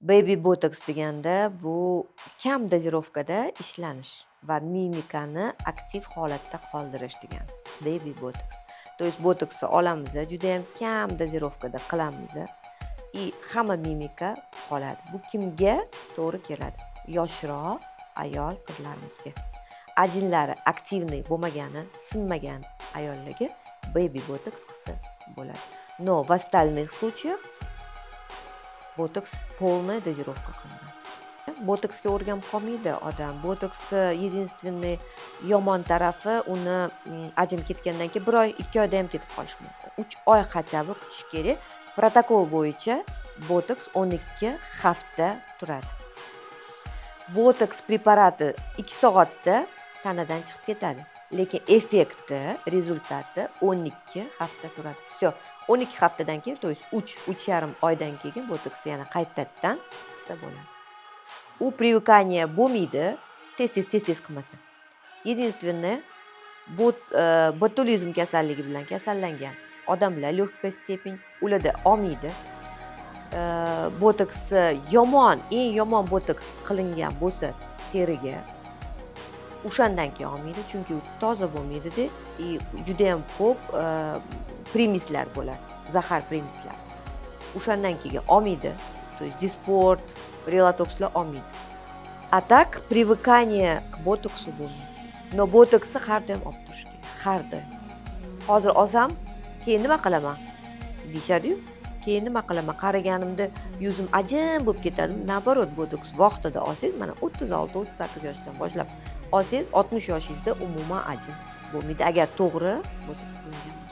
Baby botox deganda bu kam дозировка da ishlanish va mimikani aktiv holatda qoldirish degani. Baby botox. То есть botoksni olamiz, judayam kam дозировка da qilamiz и hamma mimika qoladi. Bu kimga to'g'ri keladi? Yoshroq ayol qizlarimizga. Ajinlari активный bo'lmagani, sinmagan ayollarga baby botox qilsa bo'ladi. Но в остальных случаях botoks полная дозировка qilinadi. Botoksga o'rganib qolmaydi odam. Botoksni единственный yomon tarafi, uni ajin ketgandan keyin 1 oy, 2 oyda ham ketib qolishi mumkin. 3 oy хотя бы kutish kerak. Protokol bo'yicha botoks 12 hafta turadi. Botoks preparati 2 soatda tanadan chiqib ketadi. Lekin effekti, результат i 12 hafta turadi. Всё. 12 haftadan keyin, то есть 3, 3,5 oydan keyin botoksni yana qaytadan qilsa bo'ladi. U привыкание bo'lmaydi, tez-tez, tez-tez qilmasa. Единственное, botulizm kasalligi bilan kasallangan odamlar, легкая степень, ularda olmaydi. Botoksni yomon, eng yomon botoks qilingan bo'lsa teriga, o'shandan keyin olmaydi, chunki u toza bo'lmaydida и judayam ko'p примесь lar bo'ladi, zahar примесь lar. O'shandan keyin olmaydi. То есть Диспорт, Relatokslar olmaydi. А так привыкание к ботоксу bo'lmaydi. Но botoksni har doim olib turish kerak, har doim. Hozir olsam, keyin nima qilaman deyishadi-yu. Keyin nima qilaman? Qariganimda yuzim ajin bo'lib ketadi. Наоборот, botoks vaqtida olsangiz, mana 36, 38 yoshdan boshlab olsangiz, 60 yoshingizda umuman ajin bo'lmaydi. Agar to'g'ri botoks qilingan bo'lsa.